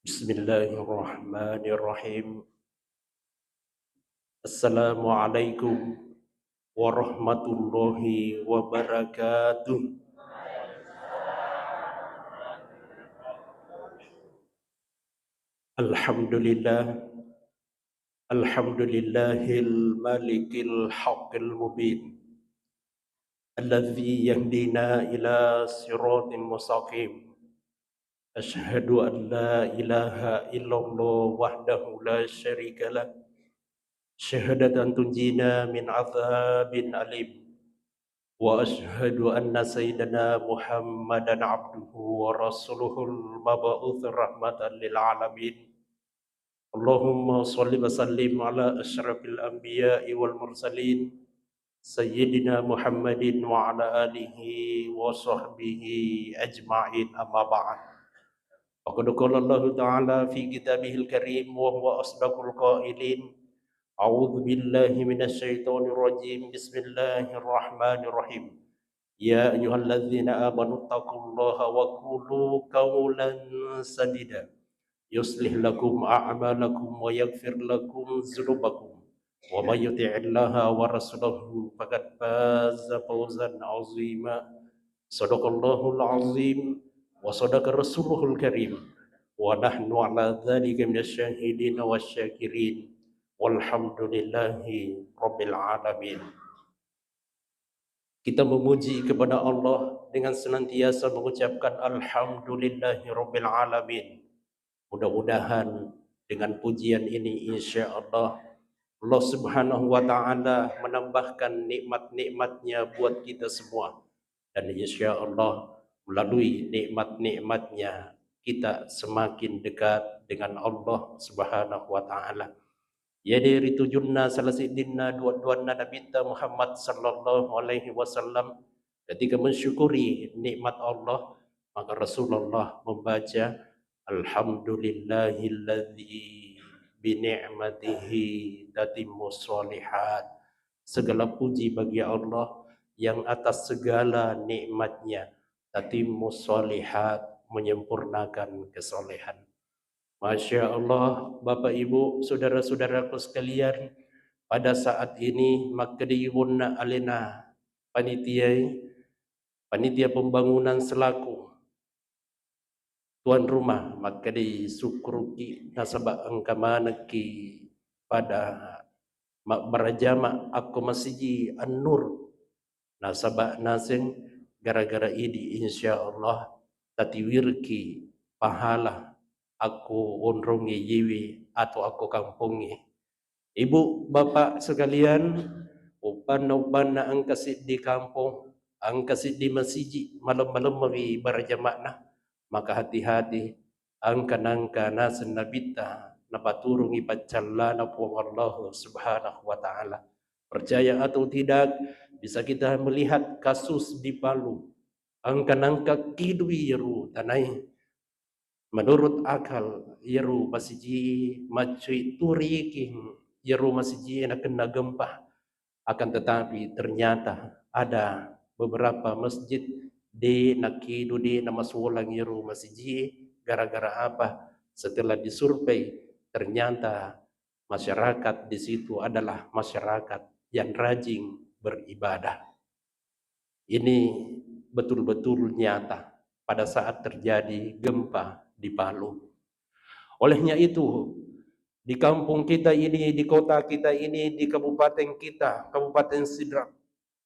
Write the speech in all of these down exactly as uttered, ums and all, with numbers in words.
Bismillahirrahmanirrahim. Assalamualaikum warahmatullahi wabarakatuh. Alhamdulillah. Alhamdulillahil malikil haqqil mubin. Alladzi yahdina ila siratim mustaqim. Asyhadu an la ilaha illallah wahdahu la syarika lah. Syahadatan tunjina min adzabin alim. Wa asyhadu anna sayyidana Muhammadan abduhu wa rasuluhul mab'uts rahmatan lil alamin. Allahumma shalli wa sallim ala asyrafil anbiya'i wal mursalin, sayyidina Muhammadin wa ala alihi wa sahbihi ajma'in, amma ba'd. Faqad qala Allahu ta'ala fi kitabihil karim wa huwa asdaqul qailin. A'udzu billahi minasy syaithanir rajim. Bismillahirrahmanirrahim. Ya ayyuhalladzina amanu taqullaha wa qulu qawlan sadida. Yuslih lakum a'malakum wa yaghfir lakum dzunubakum. Wa may yuti'illaha wa rasulahu faqad faza fawzan azima. Sadaqallahul azim wa sadaqa rasuluhul karim. Wa nahnu ala dzalika minasy syahidin wasy syakirin. Walhamdulillahi rabbil alamin. Kita memuji kepada Allah dengan senantiasa mengucapkan alhamdulillahi rabbil alamin. Mudah-mudahan dengan pujian ini, insya Allah, Allah Subhanahu wa Ta'ala menambahkan nikmat-nikmatnya buat kita semua. Dan insya Allah, melalui nikmat-nikmatnya, kita semakin dekat dengan Allah Subhanahu wa Ta'ala. Jadi, ri tujunna salah siddinna dua-duanna Nabitta Muhammad sallallahu alaihi wasallam, ketika mensyukuri nikmat Allah, maka Rasulullah membaca, "Alhamdulillahilladzi bi ni'matihi tatimmu sholihat." Segala puji bagi Allah yang atas segala nikmatnya, tatimmu sholihat, menyempurnakan kesolehan. Masya Allah, Bapak Ibu, saudara-saudaraku sekalian, pada saat ini makkeda iwonna alena panitiai, panitia pembangunan selaku tuan rumah, makkedai sukkuruki nasaba engka manekki pada mabbarajama akko masiji An-Nur. Nasaba naseng gara-gara idi, insya Allah tatiwirki pahala akko onrongnge yewe atau akko kampongnge. Ibu, Bapak sekalian, uppanna-uppanna engka siddi kampong, engka siddi masiji, malem-malemmawi barajama'na, maka hati-hati, engka nangka naseng Nabitta napaturungi paccallana Puang Allah Subhanahu wa Ta'ala. Percaya atau tidak, bisa kita melihat kasus di Palu. Engka nangka kidui yeru tanai. Menurut akal, yeru masiji maccui turiki yeru masiji nakenna gempa. Akan tetapi, ternyata ada beberapa masjid de nakidu, de namasolang yeru masiji. Gara-gara apa? Setelah disurvei, ternyata masyarakat di situ adalah masyarakat yang rajin beribadah. Ini betul-betul nyata pada saat terjadi gempa di Palu. Olehnya itu, di kampung kita ini, di kota kita ini, di kabupaten kita, Kabupaten Sidrap,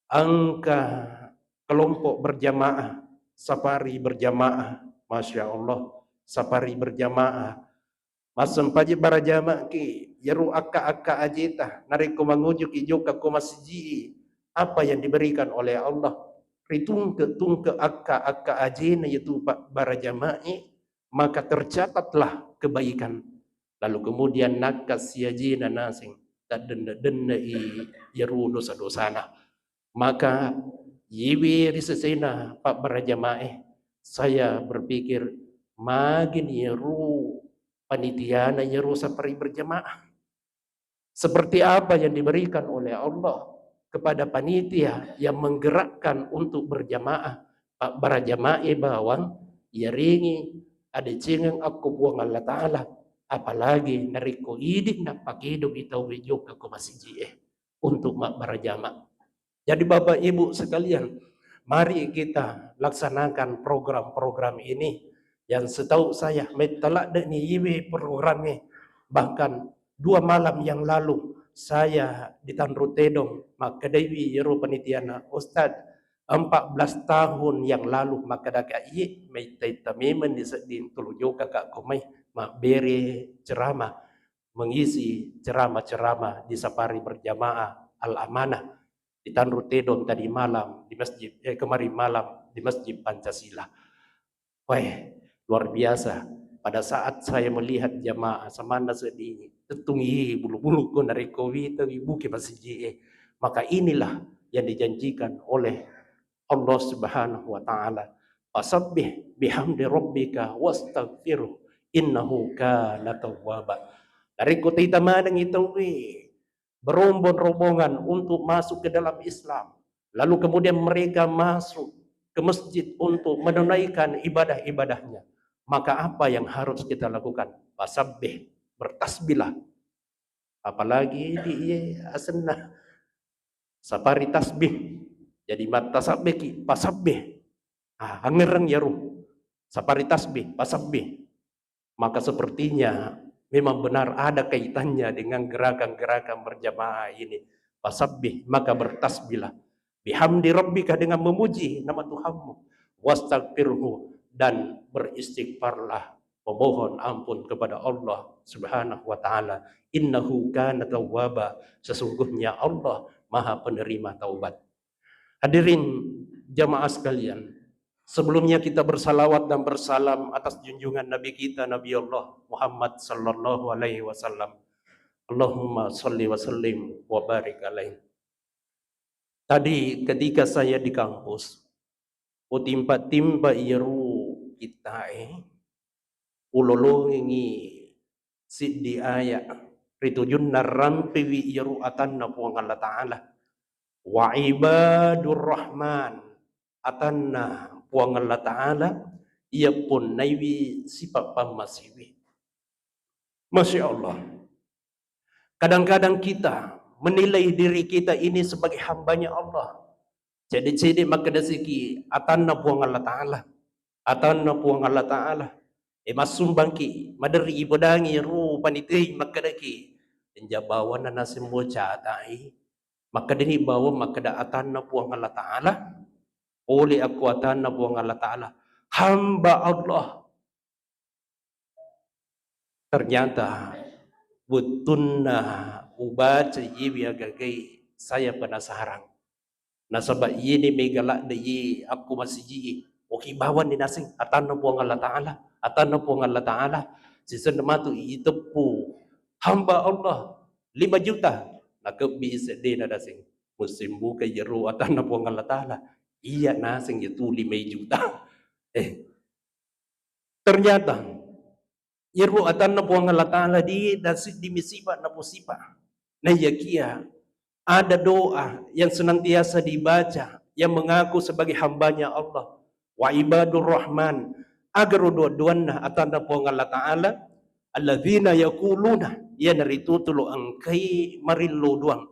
engka kelompok berjamaah, safari berjamaah, Masya Allah, safari berjamaah. Massempaji barajama'ki, yeru akka-akka ajeta, narekko mangujuki jokka ko masiji, apa yang diberikan oleh Allah? Ritungke-tungke akka-akka ajena yetu pa-, barajama'e, maka tercatatlah kebaikan. Lalu kemudian nakkas siajena naseng, taddenne-dennei yeru dosa-dosana. Maka yewe ri sesena pabbarajama'e, saya berpikir, magini yeru panitiana yeru safari berjamaah? Seperti apa yang diberikan oleh Allah kepada panitia yang menggerakkan untuk berjamaah, pabbarajama'e bawang yaringi adecengeng akko Puang Allah Ta'ala, apalagi narekko idi nappakedoi tauwe jokka ko masiji'e untuk mabbarajama. Jadi Bapak Ibu sekalian, mari kita laksanakan program-program ini. Yang setahu saya, metta ladde'ni iwe programnya. Bahkan dua malam yang lalu saya di Tanru Tedong, makkedaiwi iyaro panitiana, "Ustaz, empat belas tahun yang lalu makkedaka iye, maitta-itta memeng disedding tulu jokaka ko mai mabbere ceramah, mengisi ceramah-ceramah di safari berjamaah Al-Amanah di Tanru Tedong tadi malam di masjid, eh, kemarin malam di Masjid Pancasila." Weh, luar biasa. Pada saat saya melihat jamaah samanna sedih, tettung, ih, bulu-bulu ko narekko wita wibuke masiji, eh. Maka inilah yang dijanjikan oleh Allah Subhanahu wa Ta'ala. "Fasabbih bihamdi rabbika wastaghfirhu innahu kana tawwaba." Narekko taita manengngi tauwe berombong-rombongan untuk masuk ke dalam Islam, lalu kemudian mereka masuk ke masjid untuk menunaikan ibadah-ibadahnya, maka apa yang harus kita lakukan? Fasabbih, bertasbihlah. Apalagi di iye asenna safari tasbih. Jadi mattasabbeki, pasabbih. Ah, angngereng iyaro. Safari tasbih, pasabbih. Maka sepertinya memang benar ada kaitannya dengan gerakan-gerakan berjamaah ini. Fasabbih, maka bertasbihlah. Bihamdi rabbika, dengan memuji nama Tuhanmu. Wastaghfirhu, dan beristighfarlah, memohon ampun kepada Allah Subhanahu wa Ta'ala. Innahu kana tawwaba, sesungguhnya Allah Maha Penerima taubat. Hadirin jamaah sekalian, sebelumnya kita bersalawat dan bersalam atas junjungan Nabi kita, Nabi Allah Muhammad sallallahu alaihi wasallam. Allahumma salli wa sallim wa barik alaih. Tadi ketika saya di kampus, utimpa-timpa iyaro kitta'e, ulolongengi siddi aya ritujunna rampewi iyaro atanna Puang Allah Ta'ala. Wa ibadur Rahman, atanna Puang Allah Ta'ala, iya punnaiwi sifat pammasiwi. Masya Allah. Kadang-kadang kita menilai diri kita ini sebagai hambanya Allah. Cede-cede makkedasiki atanna Puang Allah Ta'ala. Atanna Puang Allah Ta'ala. E, massumbangki, maderri ipedangi ru panitei makkedaki, enja bawanna naseng bocatai. Makkedani bawang makkeda atanna Puang Allah Ta'ala. Pole akko atanna Puang Allah Ta'ala, hamba Allah. Ternyata wettunna ubaca iyewi agagai, saya penasaran. Nasaba iyeni mega ladde iye akko masiji, oki bawanni naseng atanna Puang Allah Ta'ala, atanna Puang Allah Ta'ala. Sisenna matu iteppu hamba Allah lima juta, nakebbi seddena naseng. Musseng buka iyaro atanna Puang Allah Ta'ala, iya naseng iyatu lima juta. Eh, ternyata iyaro atanna Puang Allah Ta'ala di dan siddimi sifat naposifa. Naiyakia ada doa yang senantiasa dibaca yang mengaku sebagai hambanya Allah. Wa ibadur Rahman, agaro doa-doanna atanna Puang Allah Ta'ala, alladzina yaquluna, iyanaritu tulu engkai marillo doang,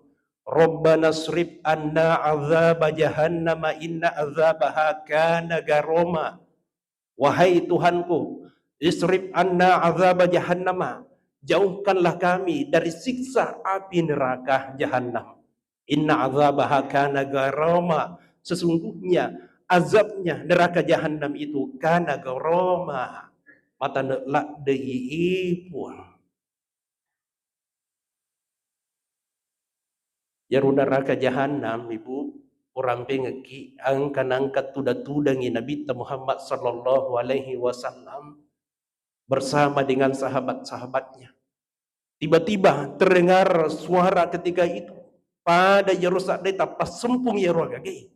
Rabbana srif anna azaba jahannama inna azabaha kana garoma. Wahai Tuhanku, isrif anna azaba jahannama, jauhkanlah kami dari siksa api neraka jahannam. Inna azabaha kana garoma, sesungguhnya azabnya neraka jahannam itu kana garoma, matane ladde i Puang. Iyaro neraka jahannam, Ibu, urampengekki, engka nangka tuda-tudangi Nabitta Muhammad sallallahu alaihi wasallam bersama dengan sahabat-sahabatnya. Tiba-tiba terdengar suara ketika itu, pada iyaro saddai tappassempung iyaro agagai.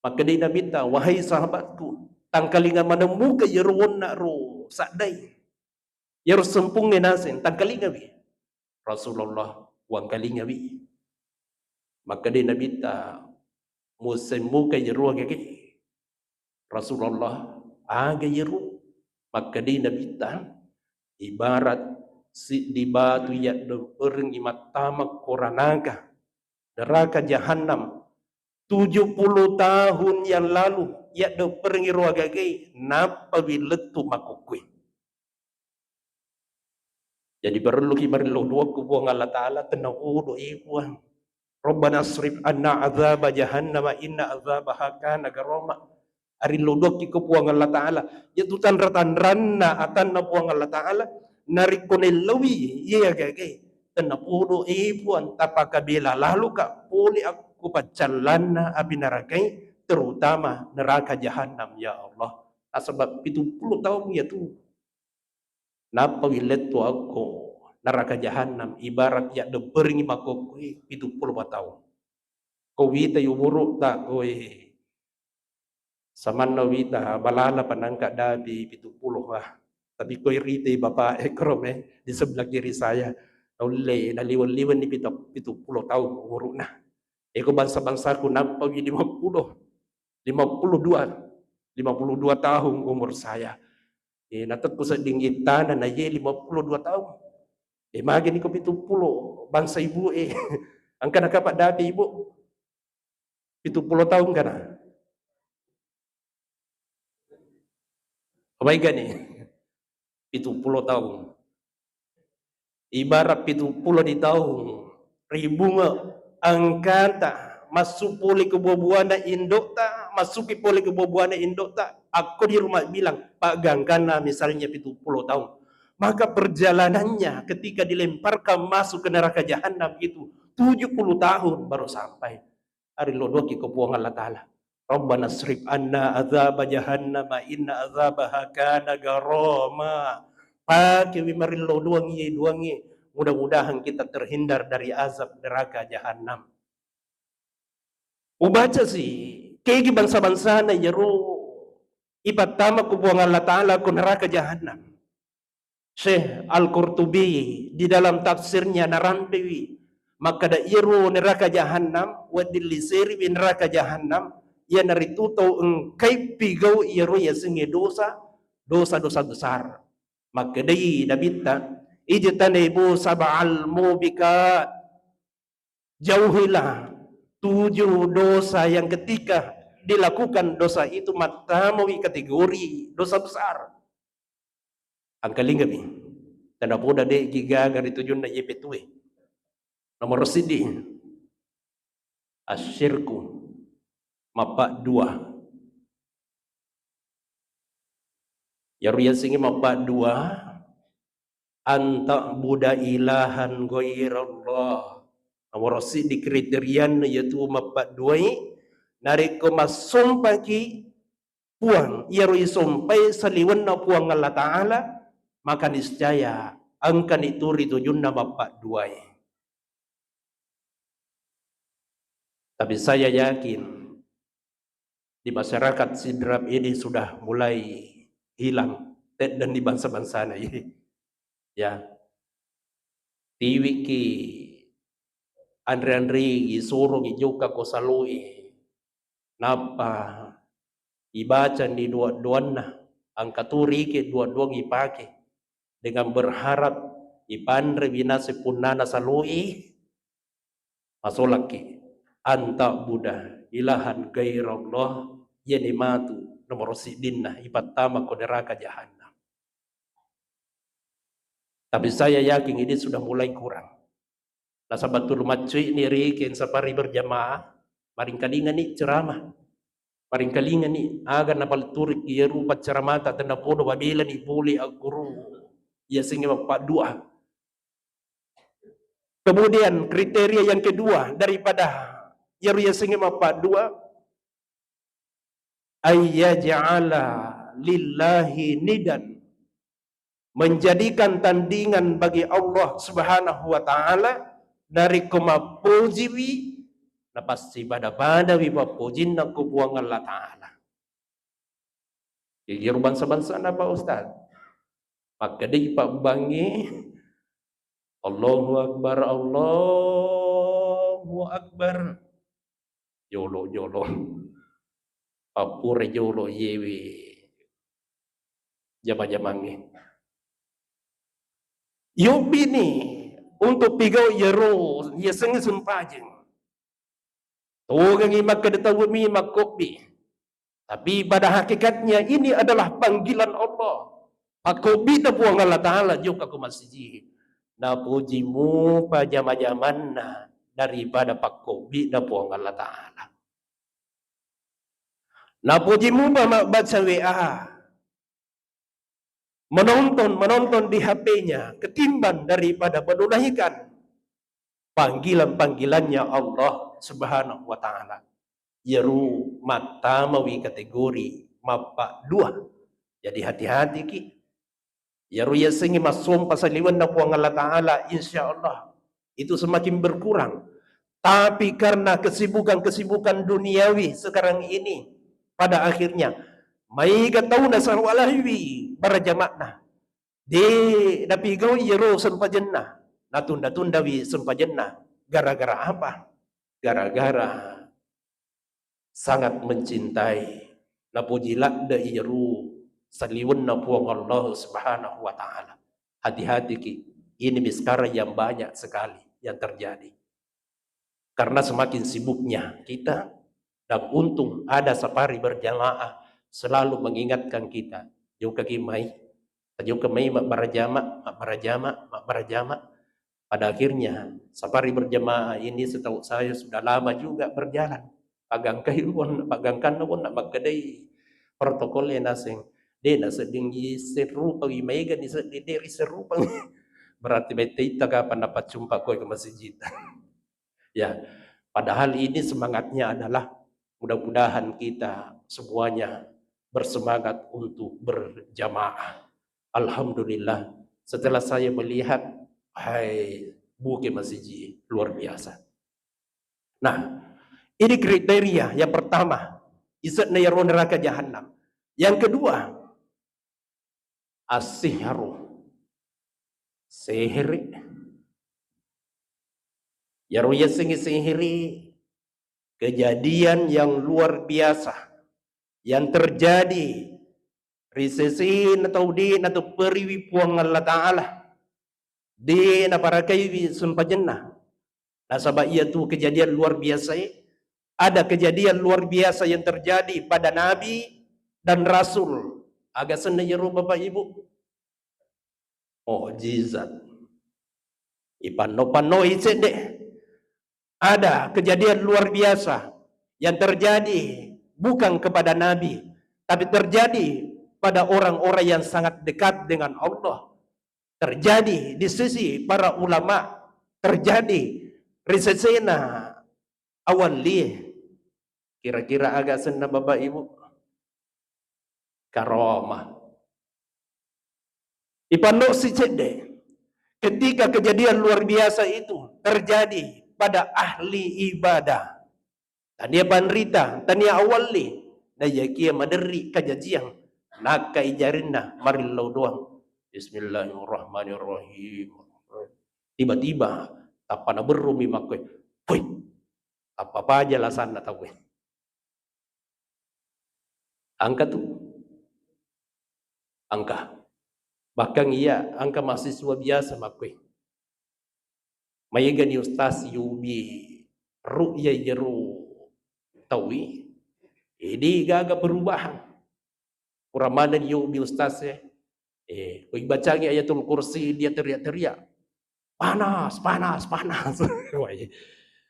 Makkedai Nabitta, "Wahai sahabatku, tangkalinga maneng muka iyaro wonna ro saddai. Iyaro sempungnge naseng, tangkalingawi." "Rasulullah, wangkalingawi." Makkedai Nabitta, "Musseng muka iyaro agagai?" "Rasulullah, aga iyaro?" Makkedai Nabitta, ibarat siddi batu yaddemperengngi mattama koranaga neraka jahannam tujuh puluh tahun yang lalu, yaddemperengngi ro agagai, nappawi lettu makkukkué. Jadi parelluki marillau doa ku Puang Allah Ta'ala, tennapodo e Puang. Rabbana asrif anna azaba jahannama inna azabaha kana garama. Arillau doakki ko Puang Allah Ta'ala. Yatu tanra-tanranna atanna Puang Allah Ta'ala, narekko naellaui iya gagae, tennapodo e Puang, tapakabela laluka pole akko paccallanna api narakai, terutama neraka jahannam, ya Allah. Nasaba pitu pulo taung yatu. Nappawi lettu akko neraka jahannam, ibarat yaddemperengngi makkokkoe pitu pulo taung. Ko witai umuru'ta, koe samanna wita balala panangka dapi pitu pulo, wah. Tapi ko iritai bapak e, korome di sebelah kiri saya, naulle naliweng-liwenni pita-, pitu pulo taung umuru'na. Eko bangsa-bangsaku nappawi lima pulo, lima pulo dua, lima pulo dua tahun umur saya. Eh, natekku sedding ittana, na ye lima pulo dua tahun. Eh, magi niko pitu pulo bangsa ibu e. Engka nakapa dapi ibu? Pitu pulo tahun kana? Apa igani? Pitu pulo tahun. Ibarat pitu pulo di taung, ribunga angkata, massu pole ke buah-buahna indokta, massuki pole ke buah-buahna indokta, akko di rumah bilang, paggangkanna misalnya pitu pulo taung. Maka perjalanannya ketika dilemparkan masuk ke neraka jahanam itu tujuh puluh tahun baru sampai. Ari lo doki ko Puang Allah Ta'ala. Rabbana asrif anna azaba jahannama inna azabaha kana garama. Pakewi marillo doangi, doangi. Mudah-mudahan kita terhindar dari azab neraka jahannam. Ubaca si, kegi bangsa-bangsana yero ipattama ku Puang Allah Ta'ala ku neraka jahannam. Syekh Al-Qurtubi di dalam tafsirnya narampewi makkada, iyaro neraka jahannam, wedding liseriwi neraka jahannam, iyanaritu tau engkai pigau iyaro yasengnge dosa, dosa-dosa besar. Makkedai Nabitta, ijtanibu sab'al mubiqat. Jauhilah tujuh dosa yang ketika dilakukan dosa itu mattamawi kategori dosa besar. Angkalingami, tanapoda de' gigaga ri tujunna iye petue. Nomor siddi, asyirku, mappaddua. Iyaro yasengnge mappaddua, anta'buda ilahan ghairallah. Nomoro siddi kriterianna iyatu mappadduai, narekko massompaki puang, iyaro isompai saliwenna Puang Allah Ta'ala, maka niscaya engkani tu ri tujunna mappadduai. Tapi saya yakin di masyarakat Sidrap ini sudah mulai hilang, teddenni bangsa-bangsana ini. Ya. Tiwiki anre-anre, isuroki jokka ko salue. Nappa ibacani doa-doanna, engka tu rike doa-doang ipake dengan berharap ipanrewi naseng punnana salue. Masolakki, anta'buda ilahan ghairallah, iyani matu nomoro siddinna ipattama ko neraka jahannam. Tapi saya yakin ini sudah mulai kurang. Nasaba tulu maccuini rikeng safari berjamaah, maringkalingani ceramah. Maringkalingani aga napalturi iyaru paccaramata, tennapodo babelani pole agguru yasengnge mappaddua. Kemudian kriteria yang kedua daripada iyaru yasengnge mappaddua, ayyaj'ala lillahi nidan, menjadikan tandingan bagi Allah Subhanahu wa Ta'ala, narekko mappojiwi, napassi pada-padawi pappojinna ku Puang Allah Ta'ala. Jadi, iyaro bangsa-bangsana, Pak Ustaz, makkedai pabbangnge, Allahu Akbar, Allahu Akbar. Jolo-jolo. Pappura jolo iyewe. jama-jamangnge. Yobbini untuk pigau iyaro yasengnge sempajeng. Togangngi makkeda tauwe mi makkobbi. Tapi pada hakikatnya ini adalah panggilan Allah. Pakkobbi'na Puang Allah Ta'ala jokka ko masiji. Napoji mupa jama-jamanna daripada pakkobbi'na Puang Allah Ta'ala. Napoji mupa mabbaca W A. Menonton, menonton di H P-nya ketimbang daripada menunaikan panggilan-panggilannya Allah Subhanahu wa Ta'ala. Iyaro mattamawi kategori mappaddua. Jadi hati-hati ki. Iyaro yasengnge massompa saliwenna Puang Allah Ta'ala, insya Allah itu semakin berkurang. Tapi karena kesibukan-kesibukan duniawi sekarang ini, pada akhirnya maega tau nasawalaiwi barajama'na. De napigau iyaro sempajenna, natunda-tundawi sempajenna. Gara-gara apa? Gara-gara sangat mencintai, napoji ladde iyaro saliwenna Puang Allah Subhanahu wa Ta'ala. Hati-hati ki, ini sekarang yang banyak sekali yang terjadi. Karena semakin sibuknya kita, dan untung ada safari berjamaah selalu mengingatkan kita, jokka ki mai, jokka mai mabbarajama, mabbarajama, mabbarajama. Pada akhirnya, safari berjamaah ini setahu saya sudah lama juga berjalan. Pagangkai pun, pagangkanna pun nak makkedai protokol e naseng. De nasedding iserupawi, maega ni sedding de riserupawi. Berarti bete itta kapan napaccumpa koe ke masjid. Ya, padahal ini semangatnya adalah mudah-mudahan kita semuanya bersemangat untuk berjamaah. Alhamdulillah, setelah saya melihat, hai, buke masiji luar biasa. Nah, ini kriteria yang pertama, ise'na iyaro neraka jahannam. Yang kedua, as-sihru, sihiri. Iyaro yasengnge sihiri, kejadian yang luar biasa yang terjadi ri sesena tau de natepperiwi Puang Allah Ta'ala, de naparakaiwi sempajenna. Nasaba iyatu kejadian luar biasa e, ada kejadian luar biasa yang terjadi pada Nabi dan Rasul. Aga senna iyaro, Bapak Ibu? Mukjizat. Ipanno-pannoi cedde. Ada kejadian luar biasa yang terjadi bukan kepada Nabi, tapi terjadi pada orang-orang yang sangat dekat dengan Allah. Terjadi di sisi para ulama, terjadi ri sesena awallie. Kira-kira aga senna, Bapak Ibu? Karomah. Ipanno si cedde, ketika kejadian luar biasa itu terjadi pada ahli ibadah, tania panrita, tania awalli, naiyakia maderri kajajiang, nakkai jarinna marillau doang. Bismillahirrahmanirrahim. Tiba-tiba tappa naberrumi makkoe, "Woi, tappa paja lasanna tauwe." Engka tu. Engka. Bahkan iya, engka mahasiswa biasa makkoe. Maegani ustaz yubi ru'ya iyaro tauwe, eh, de gaga perubahan. Pura maneng yubi ustaz e, eh, ko ibacangi Ayatul Kursi, dia teriak-teriak, "Panas, panas, panas." Wah, iya.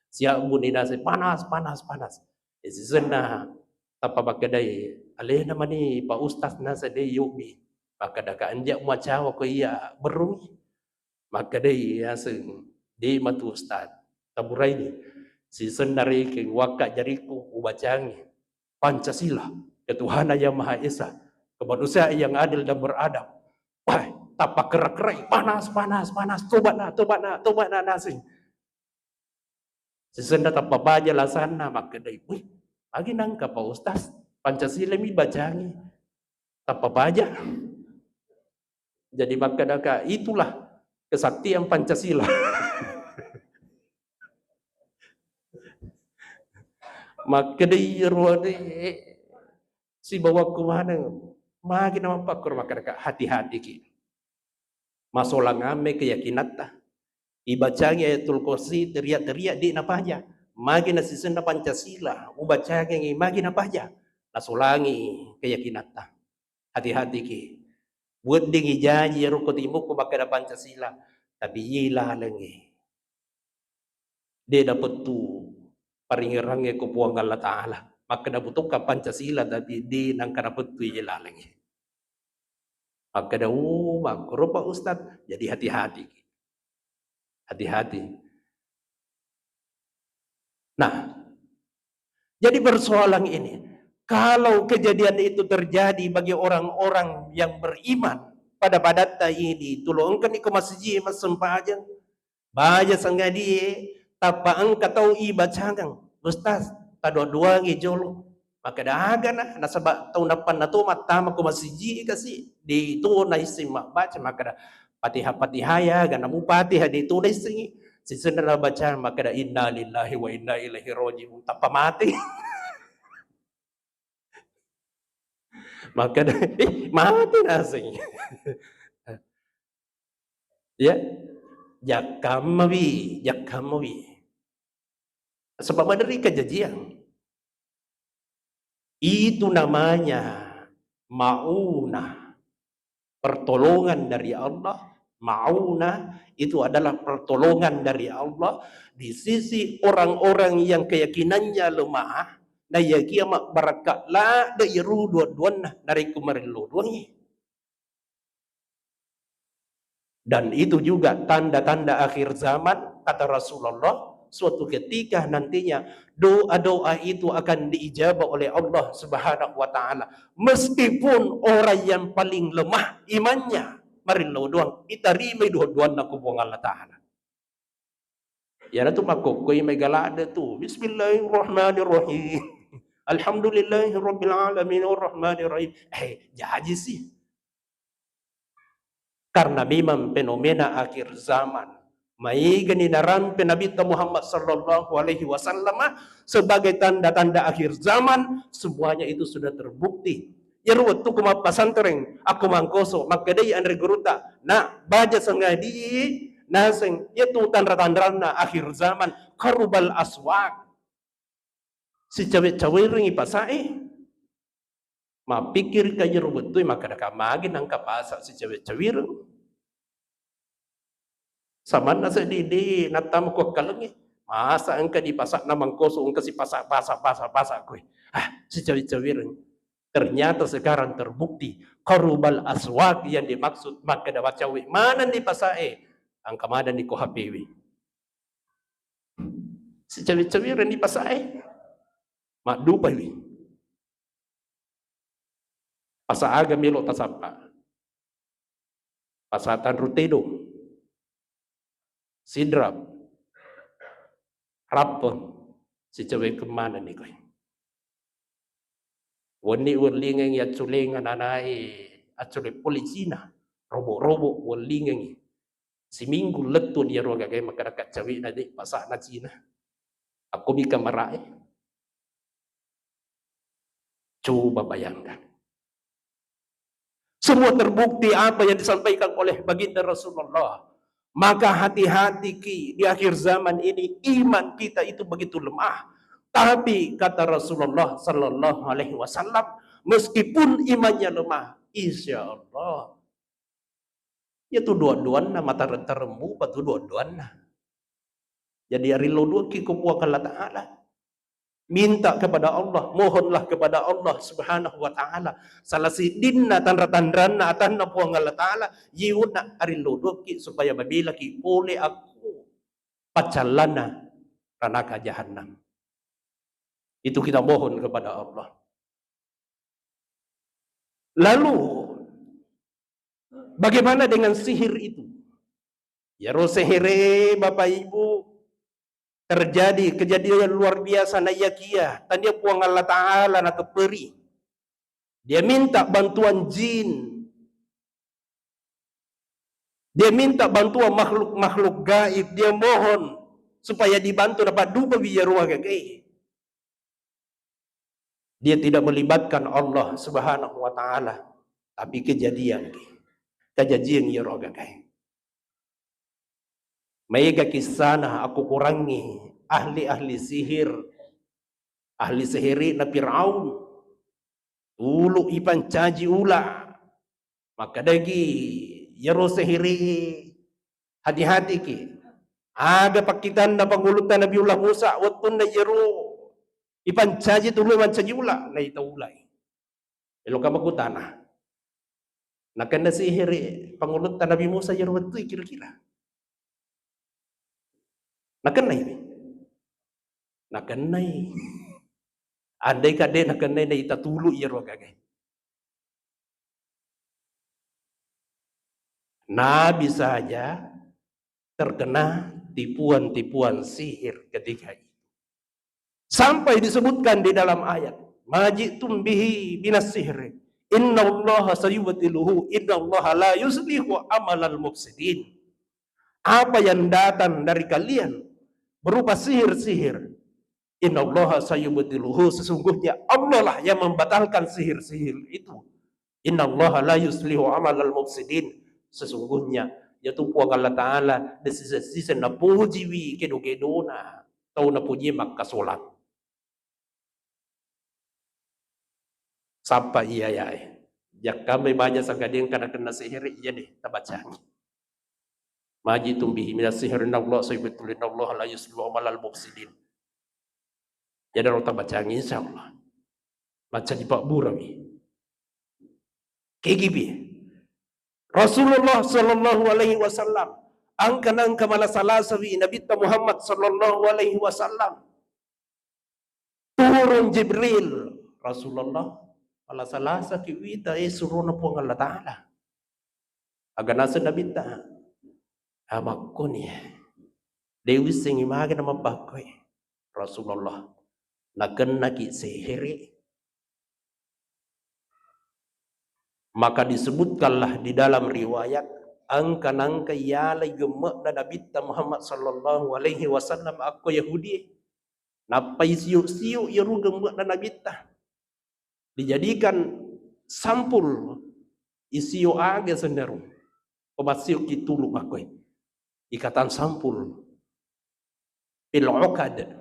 Siabbuni naseng, "Panas, panas, panas." Eh, sisenna tappa makkedai, "Alena mani Pak Ustaz naseng de yubi." Makkedaka, "Anja muacawa ko iya berrungi." Makkedai yaseng, "De matu Ustaz, taburaini." Sisenna rekeng, wakka jariku, ubacangi, "Pancasila, ketuhanan yang Maha Esa, kemanusiaan yang adil dan beradab." Wah, tappa kera-kerai, "Panas, panas, panas, toba na, toba na, toba na," naseng. Sisenna tappa paja lasanna, makkedai, "Wih, magi nangka Pak Ustaz, Pancasila mi bacangi, tappa paja." Jadi makkedaka, "Itulah kesaktian Pancasila." Makkedai iyaro de, sibawakku maneng. Magi na mappakkoro makkadaka, hati-hatiki. Masolang amme keyakinatta. Ibacangi Ayatul Kursi, teriak-teriak, di napaja. Magi na sisenna Pancasila, ubacangi magi napaja. Nasolangi keyakinatta. Hati-hatiki. Weddingi jaji ero ko timukku makkeda Pancasila, tapi iye lalengngi. De dapettu paringerangnge ko Puang Allah Ta'ala. Makkeda butokka Pancasila, tapi de nangka napettu iye lalengngi. Makkeda, "Oh, makkoro Pak Ustadz." Jadi hati-hati. Hati-hati. Nah, jadi persoalan ini, kalau kejadian itu terjadi bagi orang-orang yang beriman, pada-padatta ini, tulo engkani ko masiji massempajang, baja sangadie, tappa engka tau ibacangeng, "Ustaz, tadua-duangi jolo." Makkeda, "Agana?" Nasaba tau nappanna to mattama ko masiji kasi, di to naisseng mabbaca, makkeda, "Fatihah-Fatihah ya, gana mu Fatihah di tu naissengi." Sisenna nabaca makkeda, "Innalillahi wa inna ilaihi raji'un." Tappa mati. Makkeda, "Eh, mati naseng." Ya, jakkammawi, jakkammawi. Sebab maderri kejajian. Itu namanya maunah, pertolongan dari Allah. Maunah itu adalah pertolongan dari Allah di sisi orang-orang yang keyakinannya lemah, na yakia mabbarakka ladde iyaro dua-duanna narekko marillo doangngi. Dan itu juga tanda-tanda akhir zaman, kata Rasulullah, suatu ketika nantinya doa-doa itu akan diijabah oleh Allah Subhanahu wa Ta'ala. Meskipun orang yang paling lemah imannya, marillo doang, itarimai dua-duanna ku Puang Allah Ta'ala. Iyanatu makkokkoi mega ladde tu. Bismillahirrahmanirrahim. Alhamdulillahirabbil alamin arrahmanirrahim. Eh, jaji sih. Karena memang fenomena akhir zaman. Maigani narampe Nabitta Muhammad sallallahu alaihi wasallam sebagai tanda-tanda akhir zaman, semuanya itu sudah terbukti. Iyaro wettu ko mappasantreng, akko mangkoso, makkedai anre gurutta, "Na, baja sangadi naseng, iyatu tanra-tanranna akhir zaman, qarubal aswaq." Sicawe-cawerengngi pasae. Mappikkirika iyaro wettue, makkadaka magi nangka pasa sicawe-cawereng. Samanna seddi, de nattama ku akkalengnge. Masa engka di pasa'na mangkoso, engka sipasa-, pasa-, pasa-, pasa koe. Ah, sicawe-cawereng. Ternyata sekarang terbukti, qarubal aswaq yang dimaksud makkeda macawe maneng di pasae, engka maneng di ko H P W. Sicawe-cawereng di pasae. Maddupawi. Pasa aga melo tasappa? Pasa Tanru Tedong, Sidrap, Rappeng, sicawekeng manenni koe. Wenni wellingengngi acculeng ananae, acculeng pole Cina, robo-robo wellingengngi. Siminggu lettu ni iyaro gagae makkeda kaccawe'na de pasa'na Cina. Akko mika marae. Coba bayangkan. Semua terbukti apa yang disampaikan oleh Baginda Rasulullah. Maka hati-hati ki, di akhir zaman ini iman kita itu begitu lemah. Tapi kata Rasulullah sallallahu alaihi wasallam, meskipun imannya lemah, insya Allah Iyatu dua-duanna, matareng-tareng mupa tu dua-duanna. Jadi, arillo duakki ko Puang Allah Ta'ala. Minta kepada Allah, mohonlah kepada Allah Subhanahu wa Ta'ala. Salah siddinna tanra-tanranna atanna Puang Allah Ta'ala, yiuna arillo duakki supaya mabelaki pole akko paccallanna ranaka jahannam. Itu kita mohon kepada Allah. Lalu, bagaimana dengan sihir itu? Iyaro sehere, Bapak Ibu, terjadi kejadian luar biasa naiyakia tania Puang Allah Ta'ala natepperi. Dia minta bantuan jin. Dia minta bantuan makhluk-makhluk gaib. Dia mohon supaya dibantu, napaddupawi iyaro gagae. Dia tidak melibatkan Allah Subhanahu wa Ta'ala. Tapi kejadian ki. Kajajiang iyaro gagae. Maega kissana akkukurangngi ahli-ahli sihir, ahli sihiri'na Firaun. Tulu ipancaji ula. Makkedagi iyaro sihiri, hati-hatiki. Aga pakkitanna pangulutta Nabiullah Musa wettunna iyaro ipancaji tulu mancaji ula, naita ulai. Eloka makkutana. Nakenna sihiri pangulutta Nabi Musa iyaro wettui kira-kira? Nakennai? Nakennai. Andai ka de nakennai, naita tulu iyaro gagae. Nabi saja terkena tipuan-tipuan sihir ketika itu. Sampai disebutkan di dalam ayat, "Ma ji'tum bihi minas sihri, innallaha sayubtiluhu, innallaha la yuslihu amalal mufsidin." Apa yang datang dari kalian berupa sihir-sihir, "Innallaha sayubtiluhu," sesungguhnya Allah lah yang membatalkan sihir-sihir itu. "Innallaha la yuslihu amalal mufsidin." Sesungguhnya, yaitu Puang Allah Ta'ala, de sise-sise napojiwi kedo-kedona tau napoji makkasolang. Sappa iya yae. Jakkamai baja sagadiang kana kenna sihiri, iya deh, tabacangi. "Ma ji'tum bihi minas sihri, innallaha sayubtiluhu, innallaha la yuslihu amalal mufsidin." Jadi ro tabacangi, insyaallah. Baca di Pak Burawi. Kegibi. Rasulullah sallallahu alaihi wasallam. Angka-angka malasa-lasawi Nabitta Muhammad sallallahu alaihi wasallam. Turun Jibril, "Rasulullah, malasa-lasaki wita, eh, surona Puang Allah Ta'ala." Aga naseng Nabitta, "Ah, makkoni, eh. De wissengi magi namabbakkoe." "Rasulullah, nakennaki sihiri." Maka disebutkanlah di dalam riwayat, angka-angka iyalai gemme'na Nabitta Muhammad sallallahu alaihi wasallam akko Yahudi. Nappai siu-siu iyaro gemme'na Nabitta. Dijadikan sampul, isiu aga sennaru. Ko massiuki tulu makkoi. Ikatan sampul. Fil uqad.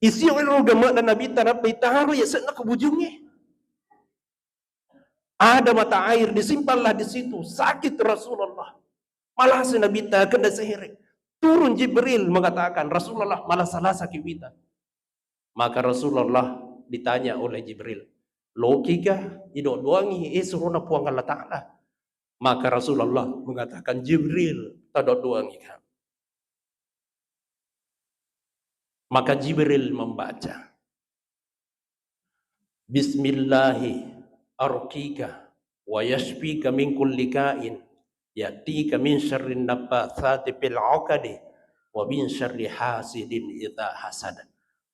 Isiu ero gemme'na Nabitta, nappa itaro yase'na ko bujungnge. Ada mata air, disimpanlah di situ. Sakit Rasulullah. Malasa Nabitta kena sihiri. Turun Jibril mengatakan, "Rasulullah, malasa-lasaki wita." Maka Rasulullah ditanya oleh Jibril, "Lokika ido-doangi, eh, surona Puang Allah Ta'ala?" Maka Rasulullah mengatakan, "Jibril, tado-doangika." Maka Jibril membaca, "Bismillahi arqika wa yashfika min kulli ka'in, ya'tika min syarrin naffatsati fil 'uqadi, wa min syarri hasidin idza hasad."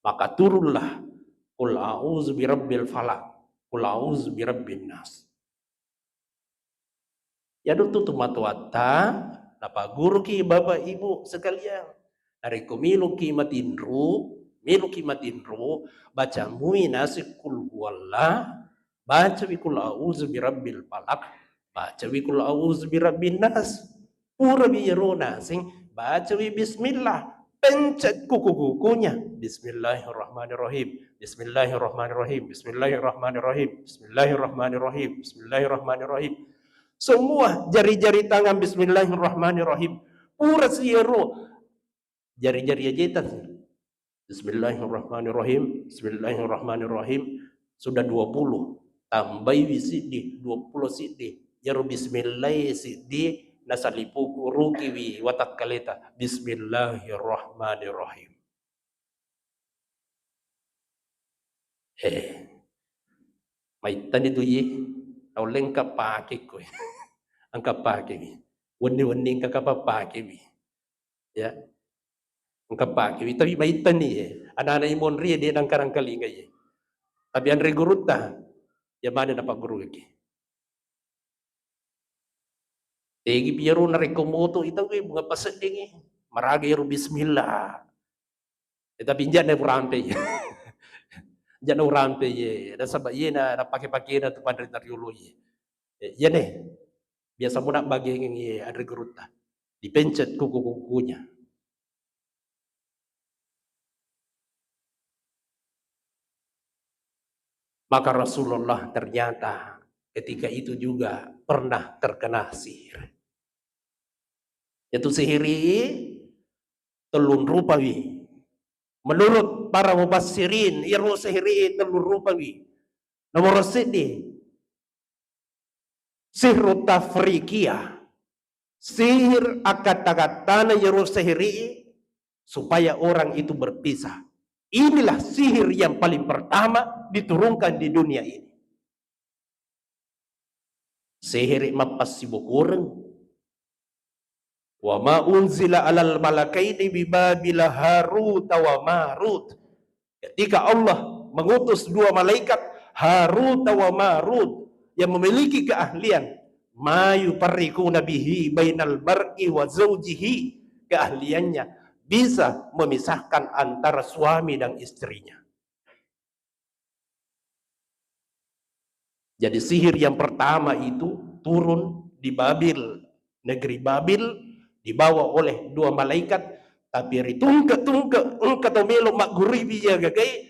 Maka turunlah, "Qul a'udzu birabbil falaq, qul a'udzu birabbin nas." Iyaro tu tomatoatta, napagguruki Bapak Ibu sekalian. Narekko meloki matinro, meloki matinro, baca mui naseng qul huwallah, bacawi qul a'udzu birabbil falaq, bacawi qul a'udzu birabbin nas. Purawi iyaro naseng, bacawi bismillah, pencet kuku-kukunya. Bismillahirrahmanirrahim. Bismillahirrahmanirrahim. Bismillahirrahmanirrahim. Bismillahirrahmanirrahim. Bismillahirrahmanirrahim. Semua jari-jari tangan bismillahirrahmanirrahim. Pura siro jari-jari ajeta. Bismillahirrahmanirrahim. Bismillahirrahmanirrahim. Sudah dua puluh. Tambaiwi siddi, dua puluh siddi. Iyaro bismillah siddi nasalipuku rukiwi watakkaleta. Bismillahirrahmanirrahim. Eh, maittani tu iye, naulle engka pake koe. Engka pakewi. Wenni-wenni engka kapang pakewi. Ya. Engka pakewi, tapi maittani ye. Anak-anak imonri ye, de nangka-nangkalinga ye. Tapi anre gurutta, ya mana dapat guru lagi. Tegi piyaro narekko moto ita gue bunga paseddingi. Maraga ero bismillah. Eh, tapi injak na purampei. Jana urampe ye, nasaba ye na, napake-pakena tu panrita riolo ye. Eh, iyane, biasa muna bagengeng ye anre gurutta. Dipencet kuku-kukunya. Maka Rasulullah ternyata ketika itu juga pernah terkena sihir. Yaitu sihiri tellun rupawi. Menurut para mufassirin, iyaro sihiri tellun rupawi. Nomor seddi, sihru tafriqiyah, sihir akatta-kattana iyaro sihiri supaya orang itu berpisah. Inilah sihir yang paling pertama diturunkan di dunia ini. Sihiri mappassibokoreng. Wa ma unzila alal malakaini bi Babila Harut wa Marut. Ketika Allah mengutus dua malaikat, Harut wa Marut, yang memiliki keahlian, ma yufarriquna bihi bainal mar'i wa zaujihi, keahliannya bisa memisahkan antara suami dan istrinya. Jadi sihir yang pertama itu turun di Babil, negeri Babil, dibawa oleh dua malaikat, tapi ritungke-tungke engka to melo maggurui iyagagai,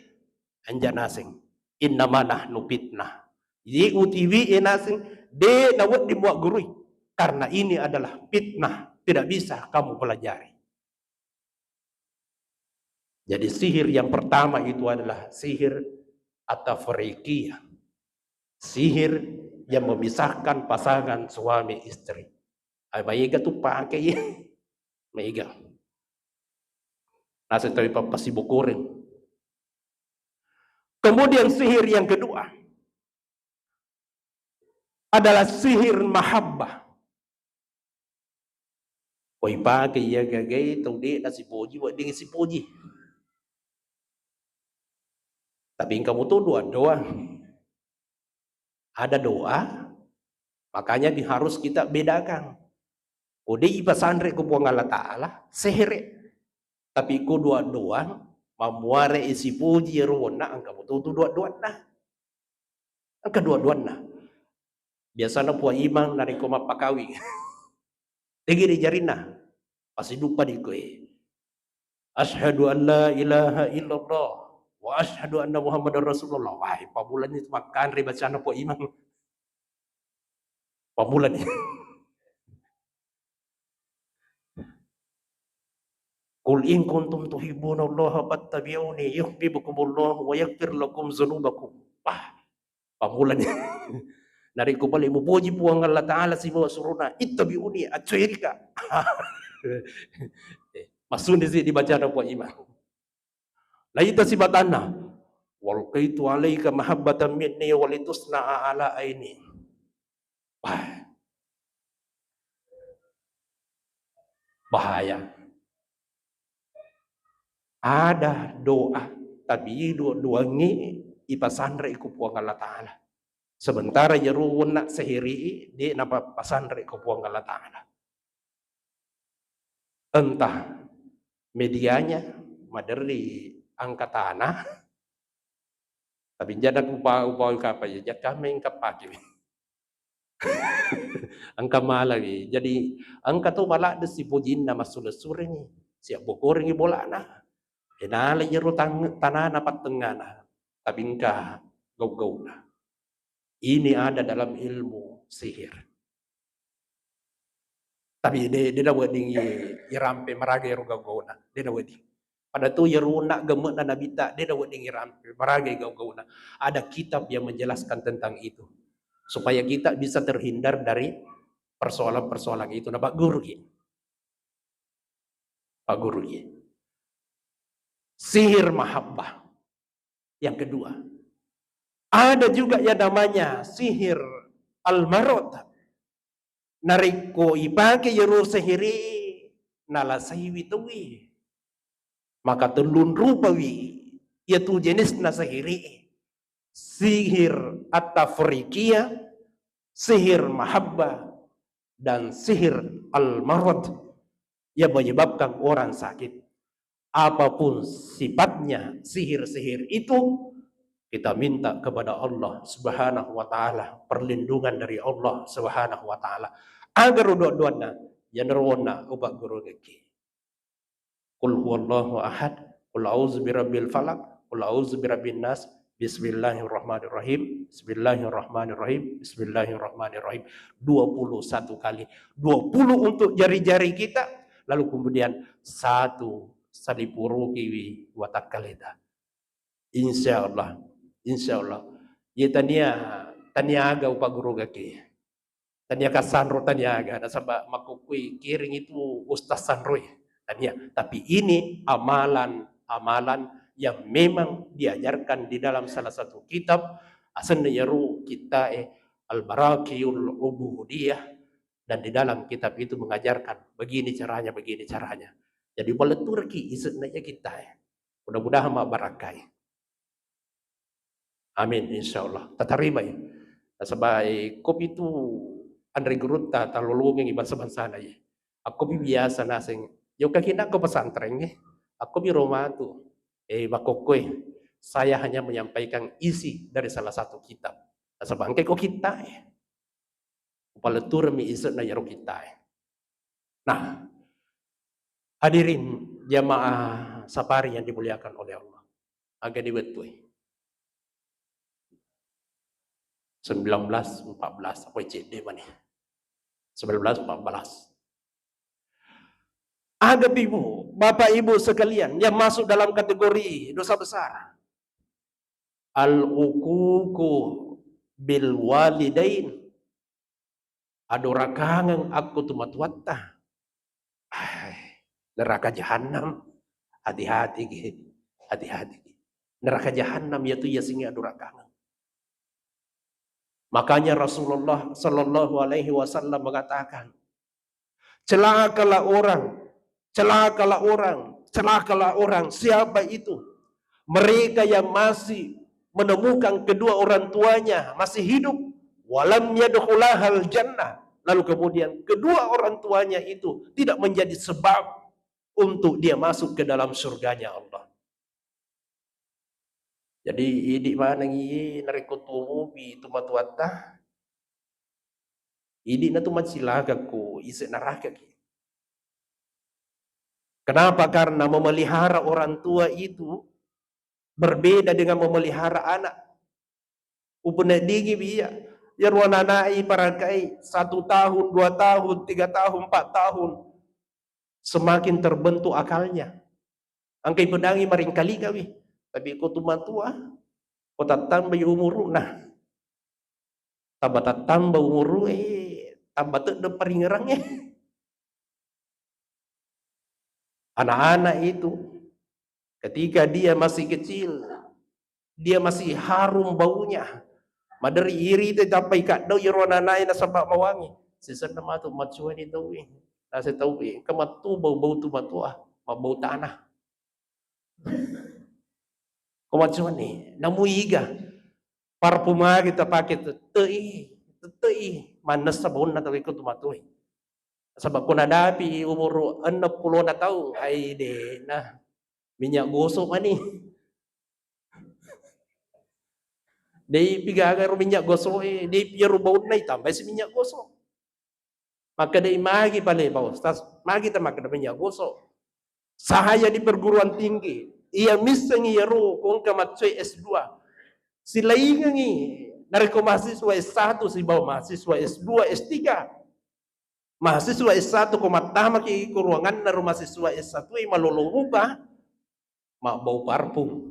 anja naseng. Innama nahnu fitnah. Ye utiwi e naseng, de nawedding muaggurui. Karena ini adalah fitnah, tidak bisa kamu pelajari. Jadi sihir yang pertama itu adalah sihir at-tafriqiyah. Sihir yang memisahkan pasangan suami istri. Ay, maega tu pake ye. Maega. Naseng tauwe pappasibokoreng. Kemudian sihir yang kedua adalah sihir mahabbah. Ko ipake iyagagai tau de nasipoji, wedding sipoji. Tapi engka muto doa-doa. Ada doa, makanya di-, harus kita bedakan. Ko de ipasanre ko Puang Allah Ta'ala, sehere. Tapi ko doa-doa, mammuare isipoji ero wonna, engka muto tu doa-doanna. Engka dua-duanna. Biasana Puang Imang narekko mappakawing. Tegi ri jarinna. Pasiduppa di koe. Asyhadu an la ilaha illallah wa asyhadu anna Muhammadar Rasulullah. Wah, pamulani makkanre bacana Puang Imang. Pamulani. Qul in kuntum tuhibbunallaha fattabi'uni yuhibbukumullahu wa yaghfir lakum dzunubakum. Wah, pamulani. Narekko pale mupoji Puang Allah Ta'ala sibawa surona, ittabi'uni, accoerika. Eh, masuni si dibacana Puang Imang. Naita sibatanna, "Walqaitu alaika mahabbatan minni walitusna'a ala aini." Wah. Bahaya. Ada doa, tapi doa-doangnge ipasanre ko Puang Allah Ta'ala. Sementara iyaro wonna seheri de napapasanre ko Puang Allah Ta'ala. Entah medianya maderri angka tanah, tapi jana kupa-, upau kapa ya, jaka mengka pake. Engka malawi. Jadi, engka to baladde sipojinna massulessurengi, siabbokorengi bolana. Enala iyaro tang-, tanana pattengngana, tapi engka gau-gauna. Ini ada dalam ilmu sihir. Tapi de, de nawedding i-, irampe maraga ero gau-gauna, de nawedding. Pada tu iyaro onna gemme'na Nabitta, de nawedding irampe maraga gau-gauna. Ada kitab yang menjelaskan tentang itu, supaya kita bisa terhindar dari persoalan-persoalan itu. Napagguruki. Pagguruki. Sihir mahabbah. Yang kedua, ada juga yang namanya sihir al-marad. Narekko ipake iyaro sihiri, nalasaiwi tauwe. Maka tellung rupawi iyatu jenisna sihiri. Sihir at-tafriqiyah, sihir mahabbah, dan sihir al-marad yang menyebabkan orang sakit. Apapun sifatnya sihir-sihir itu, Kita minta kepada Allah Subhanahu wa Ta'ala, perlindungan dari Allah Subhanahu wa Ta'ala. Agar dua-duanna, yanaro onna upaggurungekki. Qul huwallahu ahad, qul a'udzu birabbil falaq, qul a'udzu birabbin nas, bismillahirrahmanirrahim, bismillahirrahmanirrahim, bismillahirrahmanirrahim. Dua puluh satu kali. Dua puluh untuk jari-jari kita, lalu kemudian satu salipuruki watakkaleta. Insya Allah, insya Allah. Ye tania, tania aga upaggurugaki. Tania kasanro tania aga, nasaba makkukui kiring itu ustaz sanroi. Tania, tapi ini amalan-amalan yang memang diajarkan di dalam salah satu kitab, asenna yaru kitta e Al-Baraqiul Ubudiyah, dan di dalam kitab itu mengajarkan begini caranya, begini caranya. Jadi, paletturki isenna ya kitta e. Mudah-mudahan mabbarakkai. Amin, insya Allah. Tatarimai. Nasaba, eh, kopi tu anre gurutta talolongengi bangsa-bangsana, eh. Akkopi biasa naseng. Yo kakina ko pesantren, eh. Akkopi romatu. Eh, makkokkoe. Saya hanya menyampaikan isi dari salah satu kitab. Nasaba engke ko kitta, eh. Upaletturemmi ise'na iyaro kittae. Nah, hadirin jamaah safari yang dimuliakan oleh Allah. Aga diwettui? Sembilan belas empat belas, apa cedde mani? Sembilan belas empat belas. Aga Ibu, Bapak Ibu sekalian yang masuk dalam kategori dosa besar? Al-uququ bil walidain. Adorakangeng akko tumatuatta. Ai, neraka jahannam. Hati-hati ki. Hati-hati ki. Neraka jahannam yatu yasingnge adorakangeng. Makanya Rasulullah sallallahu alaihi wasallam mengatakan, "Celakalah orang, celakalah orang, celakalah orang." Siapa itu? Mereka yang masih menemukan kedua orang tuanya masih hidup, walam yadkhulahal jannah, lalu kemudian kedua orang tuanya itu tidak menjadi sebab untuk dia masuk ke dalam surganya Allah. Jadi, idi maneng iye narekko tuomopi tumatuatta, idi natu macilaka ko ise narakaki. Kenapa? Karena memelihara orang tua itu berbeda dengan memelihara anak. Upeneddingi iya, iyaro ananai parakai satu tahun, dua tahun, tiga tahun, empat tahun, semakin terbentuk akalnya. Engka ipedangi maringkalikawi, tapi ko tumatua, ko tattambai umuru'na, tamba tattamba umuru e, tamba tedde paringerangnge. Anak-anak itu, ketika dia masih kecil, dia masih harum baunya. Maderri irite tappai kaddau iyaro ananae nasaba mawangi. Sisenna matu macuani tauwe. Nase tauwe, engka matu bau-bau tumatoa, mabbau tanah. Ko macuani, namu iga. Parfum agi tapake, tettei, tettei. Mannessa baunna tauwe ko tumatoe. Saba ko nadapi umuru enneng pulona taung, ai de'na. Minyak gosok mani. Dei pigaga ro minyak gosok e, dei piyaro baunna itambai si minyak gosok. Makkedai magi pale Pak Ustaz, magi ta makkeda minyak gosok. Sahaya di perguruan tinggi, iya missengi iyaro ko engka maccoi S dua. Silaingengi narekko mahasiswa S satu sibawa mahasiswa S dua, S tiga. Mahasiswa S satu ko mattamaki ko ruanganna ro mahasiswa S satu e malolo mupa, mabbau parfum.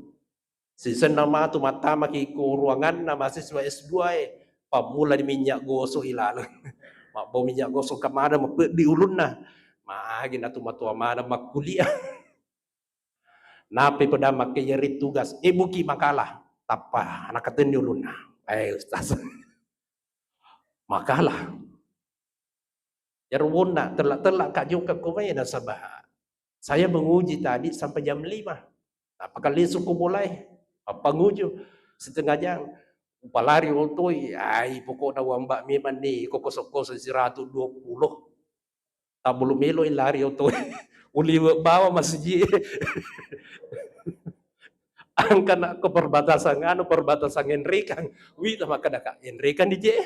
Sisenna matu mattamaki ko ruanganna mahasiswa S dua e, pammula di minyak gosok i laleng. Mabbau minyak gosok ka maneng mapeddi ulunna. Magi natu matua maneng makkuliah. Nappi peda makkejari tugas, e buki makalah. Tappa nakatenni ulunna. Eh, ustaz. Makalah. Iyaro wonna tella-tella ka jokka ko mai nasaba saya menguji tadi sampai jam lima. Nappa kallesu ko bolae, mappanguju setengah jam. Upalari otoi, ai pokokna wamba memang ni ko kosong-kosong siratu dua puluh. Tabbulu melo lari otoi. Uliwe bawa masiji. Angkana ko perbatasan anu, perbatasan Enrekang. Wita makkeda ka, Enrekang di je.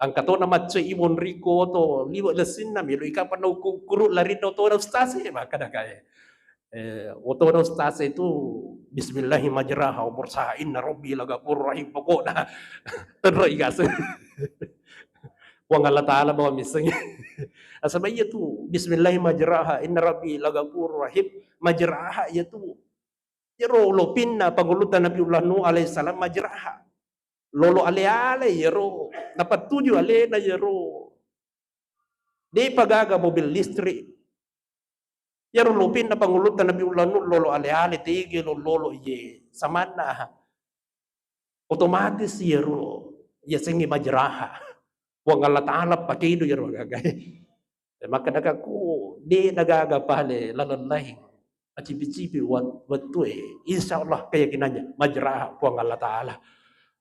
Angka to na macce i monriko to liwe' lessinna, melo i kapang na uku-, kuru larinna otona ustaz e, makkeda ka e. Eh, otona ustaz itu, "Bismillahi majraha wa mursaha, inna rabbi lagafurur rahim." Pokokna, tenro i gas. Puang Allah Ta'ala bawa misseng. Nasaba iya tu, "Bismillahi majraha, inna rabbi lagafurur rahim." Majraha iya tu, iyaro lopinna pangulutta Nabiullah Nuh alaihissalam majraha. Lolo ale-ale iyaro, napattuju alena iyaro. De'pa gaga mobil listrik. Iyaro lopinna pangulutta Nabiullah Nuh lolo ale-ale tege lo-, lolo iye. Samanna otomatis iyaro yasengnge majraha. Puang Allah Ta'ala pakedo iyaro gagae. Makkedakakku, de' nagaga pale laleng laing. Acipi-cipi wat-, wettue. Insya Allah keyakinannya majraha Puang Allah Ta'ala.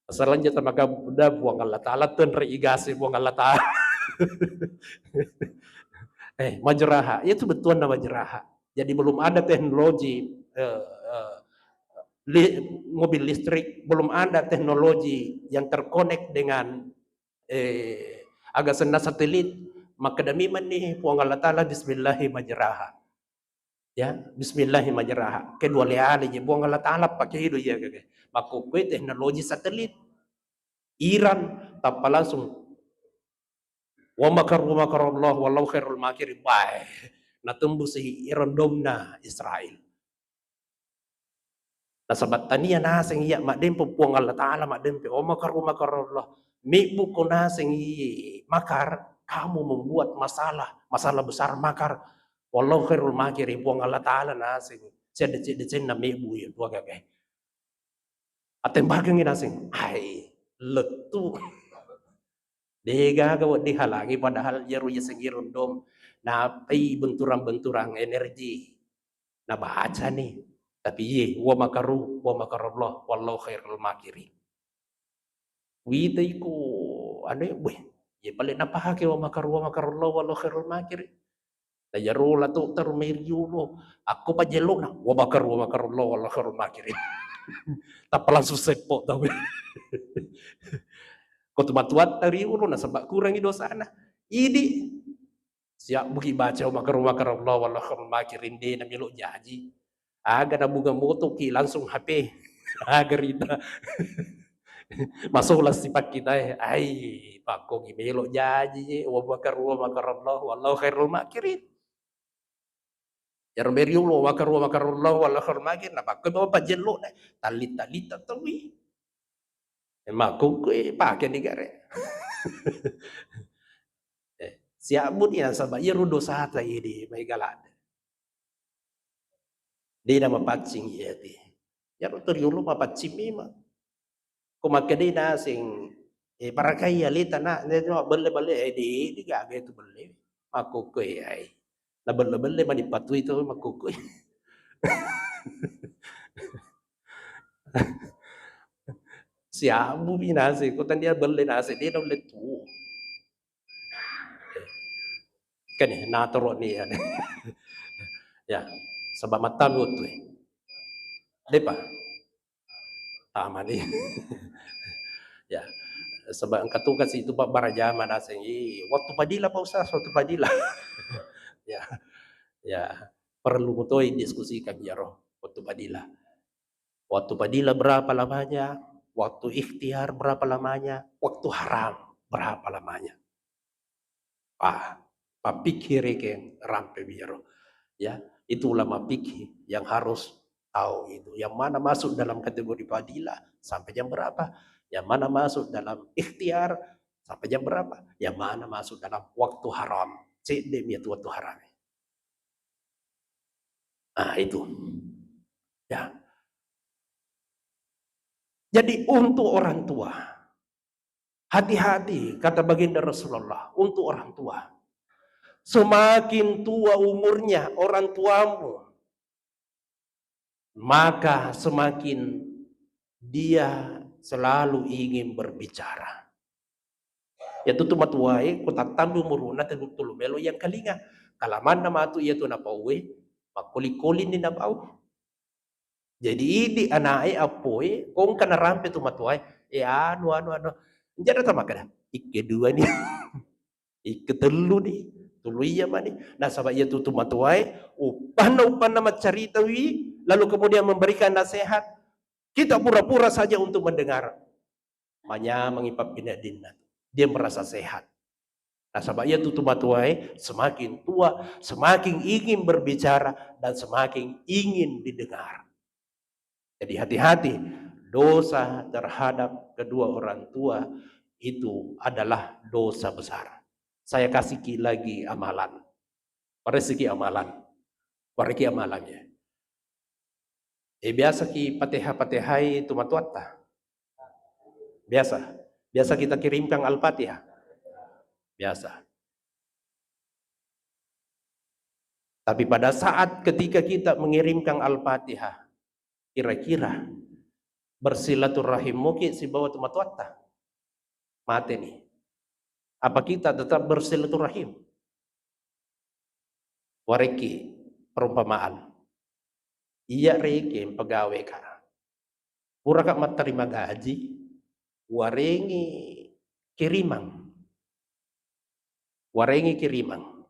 Asalanja tamaga buda Puang Allah Ta'ala, tenre igase Puang Allah Ta'ala. Eh, majraha. Itu bettuanna majraha. Jadi belum ada teknologi, eh, eh, li-, mobil listrik, belum ada teknologi yang terkonek dengan, eh, aga senna satelit. Makkeda memenni Puang Allah Ta'ala, "Bismillahi majraha." Ya, "Bismillahi majraha." Kedua leale je Puang Allah Ta'ala pakedo iya gage. Makkukue teknologi satelit. Iran tappa langsung, "Wa makaru wa makarallah wallahu khairul makirin." Bae, natembus i Iron Dome-na Israel. Nasaba tania naseng iya maddempe Puang Allah Ta'ala, maddempe, "Wa makaru wa makarallah." Mebbu ko naseng i makar, kamu membuat masalah, masalah besar makar. Wallahu khairul makirin, Puang Allah Ta'ala naseng sedde-, sedde-, senna mebbu iya dua gagae. Attembakengngi naseng, ai, lettu. De' gaga wedding halangi, padahal iyaro yaseng Iron Dome, nappai benturang-benturang energi. Nabacani. Tapi iye, "Wa makaru wa makarallah wallahu khairul makirin." Witaiko, anu, weh, iye pale napake, "Wa makaru wa makarallah wallahu khairul makirin." Na iyaro la to taro mai riolo, akko pajello'na, "Wa makaru wa makarallah wallahu khairul makirin." Tappa langsung seppo tau. Ko tu matuatta riolo nasaba kurangi dosana. Idi siabbuki baca, "Wa makaru wa makarallah wallahu khairul makirin," de' namelo jaji. Aga nabunga motoki langsung H P. Aga rita. Masola sipakkitae, ai, pakkogi melo jaji je, "Wa makaru wa makarallah wallahu khairul makirin." Iyaro meriolo, "Wa makaru wa makarallah wallahu khairul makirin," napakko bawang pajello'na, talli-tallita tauwi. E, makkukue pake ni gare. Eh, siabbuni nasaba iyaro dosata idi maega ladde. De' namapaccing iyati. Iyaro to riolo mapaccing memang. Ko makkedai naseng, eh, "Parakai aleta na, na, na belle-belle," eh, de', de' gaga itu belle. Makkukue ai. Na belle-belle mani patui to makkukue. Siabbumi naseng, ko tania belle naseng, de' naulle tuo. Kan ya, natoro ni ya. Ya, saba mattami wettue. De'pa? Tamani. Ya, saba engka tu kasi itu, Pak, barajama naseng, "Ih, waktu fadilah, Pak Ustaz, waktu fadilah." Ya, ya, perlu mutoi diskusikan iyaro waktu fadilah. Waktu fadilah berapa lamanya? Waktu ikhtiar berapa lamanya? Waktu haram berapa lamanya? Ah, pappikkirikeng rampe biaro. Ya, itu ulama fikih yang harus tahu itu. Yang mana masuk dalam kategori fadilah, sampai jam berapa? Yang mana masuk dalam ikhtiar, sampai jam berapa? Yang mana masuk dalam waktu haram? Cedde mi itu waktu haram. Ah, itu. Ya. Jadi untuk orang tua, hati-hati, kata baginda Rasulullah, untuk orang tua. Semakin tua umurnya orang tuamu, maka semakin dia selalu ingin berbicara. Iyatu tu matuae, ko tattambi umuruna, telu, telu melo yang kalinga. Kalamanna matu iyatu napauwe, makkoli-kolinni napau. Jadi idi anae appoe, kongka narampe tu matuae, e anu, anu, anu. Jadi tamakkeda, ikke dua ni, ikke tellu ni, tulu iya mani. Nasaba iya tu tu matuae, uppanna, uppanna maccaritawi, lalu kemudian memberikan nasihat, kita pura-pura saja untuk mendengar. Manyamengi pappineddinna. Dia merasa sehat. Nasaba iya tu tu matuae, semakin tua, semakin ingin berbicara dan semakin ingin didengar. Jadi hati-hati, dosa terhadap kedua orang tua itu adalah dosa besar. Saya kasih ki lagi amalan. Paresiki amalan. Wariki amalan ya. Eh, biasa ki pateha-patehai tu matuatta? Biasa. Biasa kita kirimkan Al-Fatihah? Biasa. Tapi pada saat ketika kita mengirimkan Al-Fatihah, kira-kira bersilaturahim muki sibawa tu matuatta? Mate ni. Apa kita tetap bersilaturahim? Wariki perumpamaan. Iya reke pegawai ka. Puraka matterima gaji, warengi kirimang. Warengi kirimang.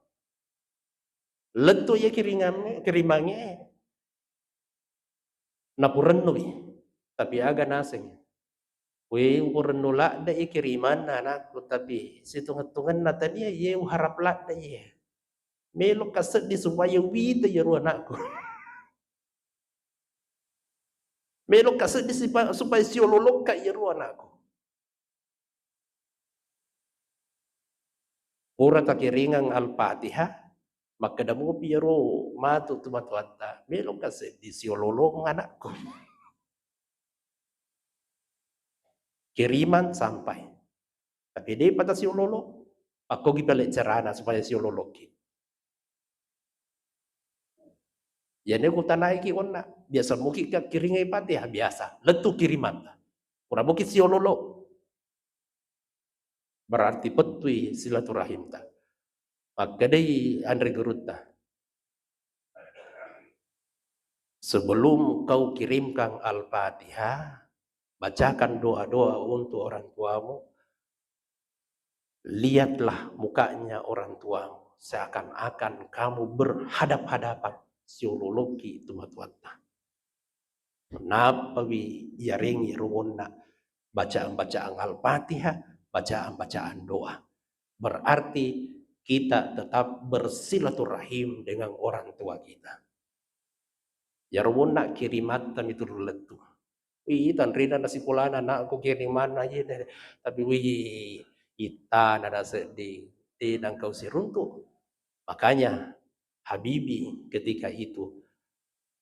Lettu iya kiringangnge, kirimangnge, napurennui. Tapi aga naseng. Wei, urennu ladde i kirimanna anakku, tapi situnget-tungenna tania iye uharap ladde iye. Melo ka seddi supaya wita iyaro anakku. Melo ka seddi sipa-, supaya siololokka iyaro anakku. Pura takiringeng Al-Fatihah, makkeda mupi iyaro matu tu matuatta, melo ka seddi siololong anakku. Kiriman sampai. Tapi depa tasiololo, pakkogi pale carana supaya siololoki. Iyane ku tanaiki onna, biasa muki ka kiringai Fatihah, biasa. Lettu kirimatta. Pura muki siololo. Berarti pettui silaturahimta. Makkedai anre gurutta, "Sebelum kau kirimkan Al-Fatihah, bacakan doa-doa untuk orang tuamu, lihatlah mukanya orang tuamu, seakan-akan kamu berhadap-hadapan siololoki tu matuatta." Nappawi iyarengi rumunna bacaan-bacaan Al-Fatihah, bacaan-bacaan doa. Berarti kita tetap bersilaturahim dengan orang tua kita. Ya rumunna kirimatta mitu lettu. Wih, tanrina nasikolana anakku kirimanna iye, tapi wih, ittana nasedding, tenang kau siruntu. Makanya Habibi ketika itu,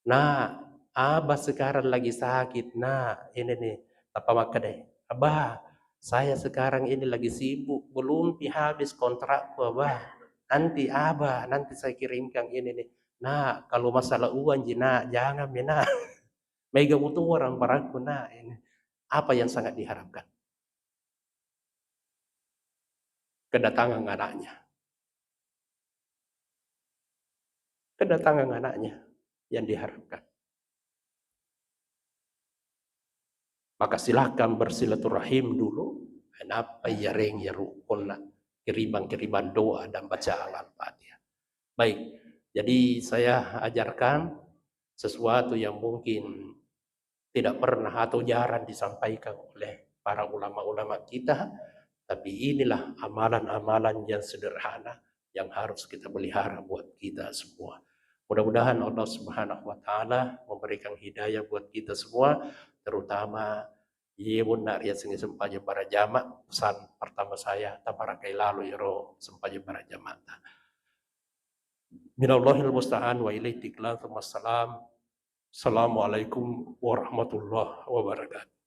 "Nak, Abah sekarang lagi sakit, Nak." Ini nih, tappa makkedai, "Abah, saya sekarang ini lagi sibuk, belum pi habis kontrakku, Abah. Nanti, Abah, nanti saya kirimkan ini nih. Nak, kalau masalah uang ji, Nak, jangan mi, Nak." Mega mutu orang parakku, Nak, ini. Apa yang sangat diharapkan? Kedatangan anaknya. Kedatangan anaknya yang diharapkan. Maka silahkan bersilaturahim dulu. Kenapa iyareng iyaro rukunna, kiriman-kiriman doa dan bacaan Al-Fatihah. Baik, jadi saya ajarkan sesuatu yang mungkin tidak pernah atau jarang disampaikan oleh para ulama-ulama kita, tapi inilah amalan-amalan yang sederhana yang harus kita pelihara buat kita semua. Mudah-mudahan Allah Subhanahu wa Ta'ala memberikan hidayah buat kita semua, terutama iye wonna riasengnge sempajang barajama. Pesan pertama saya, tabarakai lalo iyaro sempajang barajamata. Minallahil musta'an wa ilaihi tiklan, tsumma salam. Assalamualaikum warahmatullahi wabarakatuh.